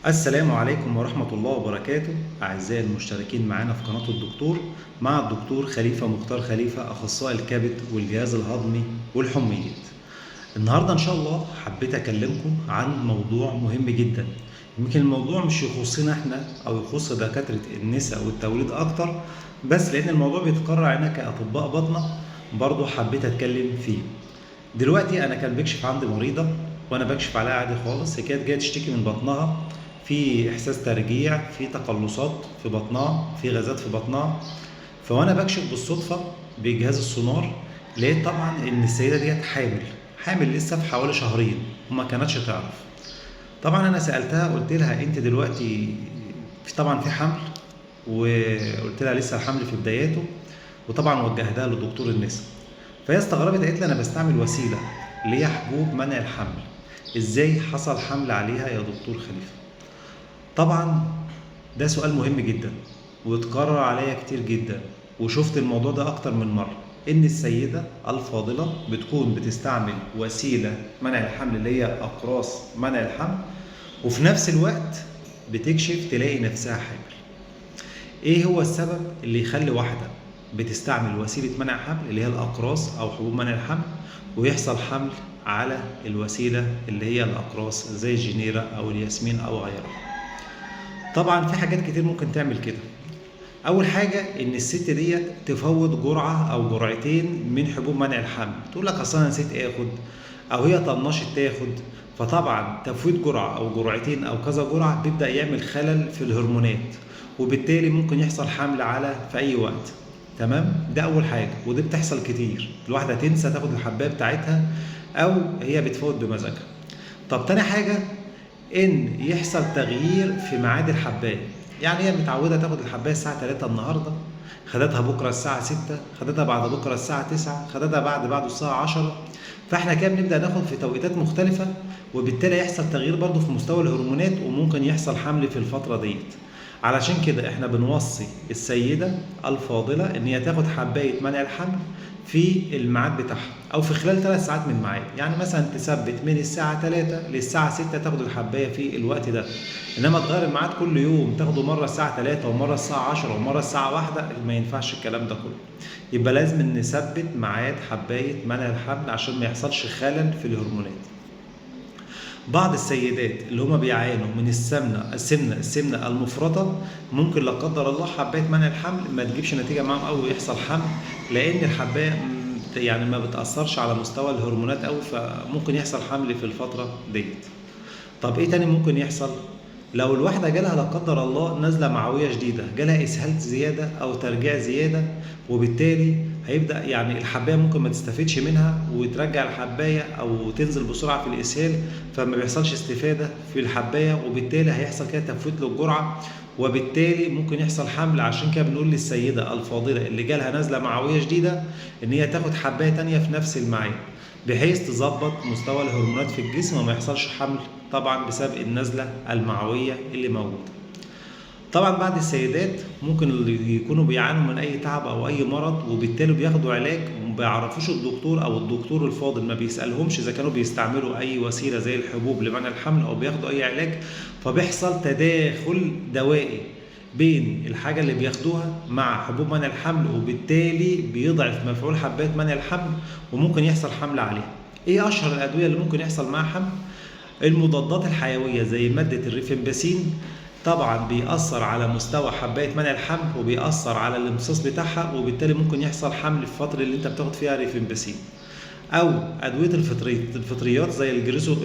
السلام عليكم ورحمة الله وبركاته، أعزائي المشتركين معنا في قناة الدكتور، مع الدكتور خليفة مختار خليفة، أخصائي الكبد والجهاز الهضمي والحميات. النهاردة إن شاء الله حبيت أكلمكم عن موضوع مهم جدا. يمكن الموضوع مش يخصنا إحنا أو يخص دكاترة النساء والتوليد أكتر، بس لأن الموضوع بيتكرر علينا كأطباء بطنة برضو حبيت أتكلم فيه. دلوقتي أنا كان بكشف عندي مريضة، وأنا بكشف عليها عادي خالص، هي كانت جاية تشتكي من بطنها، في إحساس ترجيع، في تقلصات في بطنها، في غازات في بطنها. فوانا بكشف بالصدفة بجهاز السونار لقيت طبعا إن السيدة ديت حامل لسه في حوالي شهرين وما كانتش تعرف. طبعا أنا سألتها قلت لها أنت دلوقتي طبعا في حمل، وقلت لها لسه الحمل في بداياته، وطبعا وجهتها لدكتور النساء. فهي استغربت، قالت لي أنا بستعمل وسيلة اللي هي حبوب منع الحمل، إزاي حصل حمل عليها يا دكتور خليفة؟ طبعا ده سؤال مهم جدا واتكرر عليا كتير جدا، وشفت الموضوع ده اكتر من مرة، ان السيدة الفاضلة بتكون بتستعمل وسيلة منع الحمل اللي هي اقراص منع الحمل، وفي نفس الوقت بتكشف تلاقي نفسها حامل. ايه هو السبب اللي يخلي واحدة بتستعمل وسيلة منع حمل اللي هي الاقراص او حبوب منع الحمل ويحصل حمل على الوسيلة اللي هي الاقراص زي الجنيرة او الياسمين او غيرها؟ طبعا في حاجات كتير ممكن تعمل كده. اول حاجة ان الست ديت تفوت جرعة او جرعتين من حبوب منع الحمل، تقول لك اصل انا نسيت اخد، او هي طنشت تاخد. فطبعا تفويت جرعة او جرعتين او كذا جرعة بيبدا يعمل خلل في الهرمونات، وبالتالي ممكن يحصل حمل على في اي وقت. تمام، ده اول حاجة، ودي بتحصل كتير، الواحدة تنسى تاخد الحبايه بتاعتها او هي بتفوت بمزاجها. طب تاني حاجة ان يحصل تغيير في ميعاد الحبايه، يعني هي متعوده تاخد الحبايه الساعة 3 النهارده، خدتها بكره الساعة 6، خدتها بعد بكره الساعة 9، خدتها بعد بعده الساعة 10. فاحنا كده بنبدا ناخد في توقيتات مختلفة، وبالتالي يحصل تغيير برضه في مستوى الهرمونات، وممكن يحصل حمل في الفترة ديت. علشان كده احنا بنوصي السيدة الفاضلة ان هي تاخد حبايه منع الحمل في الميعاد بتاعها او في خلال 3 ساعات من الميعاد، يعني مثلا تثبت من الساعة 3 للساعة 6 تاخد الحبايه في الوقت ده، انما تغير الميعاد كل يوم تاخده مرة الساعة 3 ومرة الساعة 10 ومرة الساعة 1، ما ينفعش الكلام ده كله. يبقى لازم نثبت ميعاد حبايه منع الحمل عشان ما يحصلش خلل في الهرمونات. بعض السيدات اللي هما بيعانوا من السمنة المفرطة، ممكن لا قدر الله حباية منع الحمل ما تجيبش نتيجة معاهم أو يحصل حمل، لأن الحباية يعني ما بتأثرش على مستوى الهرمونات أوي، فممكن يحصل حمل في الفترة ديت. طب إيه تاني ممكن يحصل؟ لو الواحدة جالها لا قدر الله نزلة معوية شديدة، جالها إسهال زيادة أو ترجيع زيادة، وبالتالي هيبدأ يعني الحباية ممكن ما تستفيدش منها وترجع الحباية أو تنزل بسرعة في الإسهال، فما بيحصلش استفادة في الحباية، وبالتالي هيحصل كده تفويت للجرعة، وبالتالي ممكن يحصل حمل. عشان كده بنقول للسيدة الفاضلة اللي جالها نزلة معوية شديدة إن هي تاخد حباية تانية في نفس الميعاد، بحيث تظبط مستوى الهرمونات في الجسم وما يحصلش حمل طبعا بسبب النزلة المعوية اللي موجودة. طبعا بعض السيدات ممكن اللي يكونوا بيعانوا من اي تعب او اي مرض، وبالتالي بياخدوا علاج وما بيعرفوش الدكتور او الدكتور الفاضل ما بيسألهمش اذا كانوا بيستعملوا اي وسيلة زي الحبوب لمنع الحمل او بياخدوا اي علاج، فبيحصل تداخل دوائي بين الحاجة اللي بياخدوها مع حبوب منع الحمل، وبالتالي بيضعف مفعول حبات منع الحمل وممكن يحصل حمل عليها. ايه اشهر الادوية اللي ممكن يحصل معاها حمل؟ المضادات الحيوية زي مادة الريفامبيسين، طبعا بيأثر على مستوى حباية منع الحمل وبيأثر على الامتصاص بتاعها، وبالتالي ممكن يحصل حمل في الفترة اللي انت بتاخد فيها ريفامبيسين. او ادوية الفطريات زي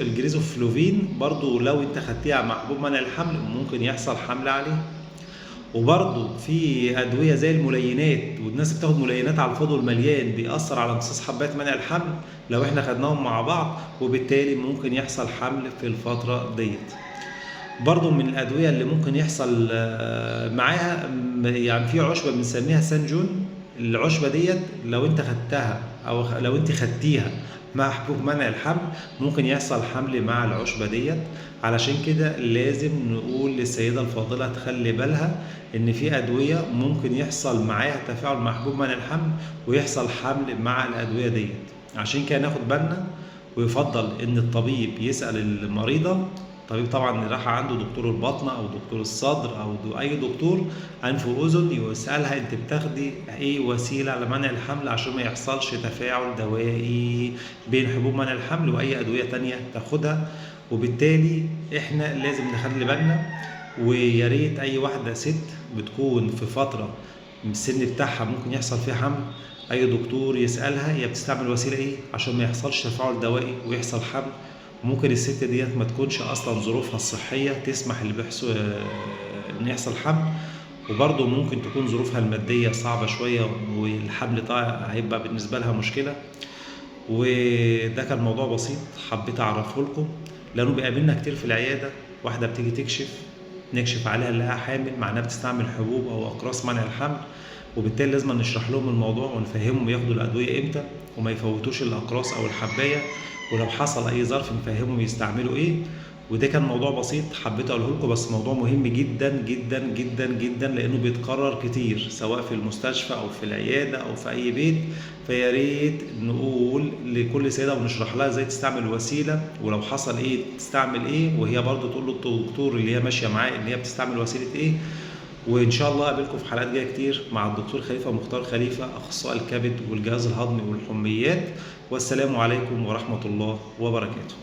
الجريزوفلوفين، برضو لو انت خدتيها مع حبوب منع الحمل ممكن يحصل حمل عليه. وبرضو في ادوية زي الملينات، والناس بتاخد ملينات على الفاضي والمليان، بيأثر على امتصاص حبات منع الحمل لو احنا خدناهم مع بعض، وبالتالي ممكن يحصل حمل في الفترة ديت. برضو من الأدوية اللي ممكن يحصل معاها، يعني في عشبة بنسميها سانجون، العشبة ديت لو انت خدتها او لو انت خدتيها مع حبوب منع الحمل ممكن يحصل حمل مع العشبة ديت. علشان كده لازم نقول للسيدة الفاضلة تخلي بالها ان في أدوية ممكن يحصل معاها تفاعل مع حبوب منع الحمل ويحصل حمل مع الأدوية ديت. عشان كده ناخد بالنا، ويفضل ان الطبيب يسأل المريضة الطبيب طبعا اللي راح عنده دكتور البطن او دكتور الصدر او اي دكتور انف واذن، يسالها انت بتاخدي ايه وسيلة لمنع الحمل عشان ما يحصلش تفاعل دوائي بين حبوب منع الحمل واي ادوية تانية تاخدها. وبالتالي احنا لازم نخلي بالنا، ويا ريت اي واحدة ست بتكون في فترة من السن بتاعها ممكن يحصل فيها حمل، اي دكتور يسالها هي بتستعمل وسيلة ايه عشان ما يحصلش تفاعل دوائي ويحصل حمل. ممكن الست ديت ما تكونش اصلا ظروفها الصحية تسمح اللي بيحصل ان يحصل حمل، وبرضه ممكن تكون ظروفها المادية صعبة شوية والحمل هيبقى بالنسبة لها مشكلة. وده كان موضوع بسيط حبيت اعرفه لكم، لانه بيقابلنا كتير في العيادة. واحدة بتيجي تكشف، نكشف عليها نلاقيها حامل مع انها بتستعمل حبوب او اقراص منع الحمل، وبالتالي لازم نشرح لهم الموضوع ونفهمهم ياخدوا الادوية امتى وما يفوتوش الاقراص او الحبايه، ولو حصل اي ظرف نفهمهم يستعملوا ايه. وده كان موضوع بسيط حبيت اقوله لكم، بس موضوع مهم جدا جدا جدا جدا لانه بيتكرر كتير سواء في المستشفى او في العيادة او في اي بيت. فيا ريت نقول لكل سيده ونشرح لها ازاي تستعمل وسيلة، ولو حصل ايه تستعمل ايه، وهي برضو تقول للدكتور اللي هي ماشية معاه ان هي بتستعمل وسيلة ايه. وان شاء الله اقابلكم في حلقات جاية كتير مع الدكتور خليفة مختار خليفة، اخصائي الكبد والجهاز الهضمي والحميات. والسلام عليكم ورحمة الله وبركاته.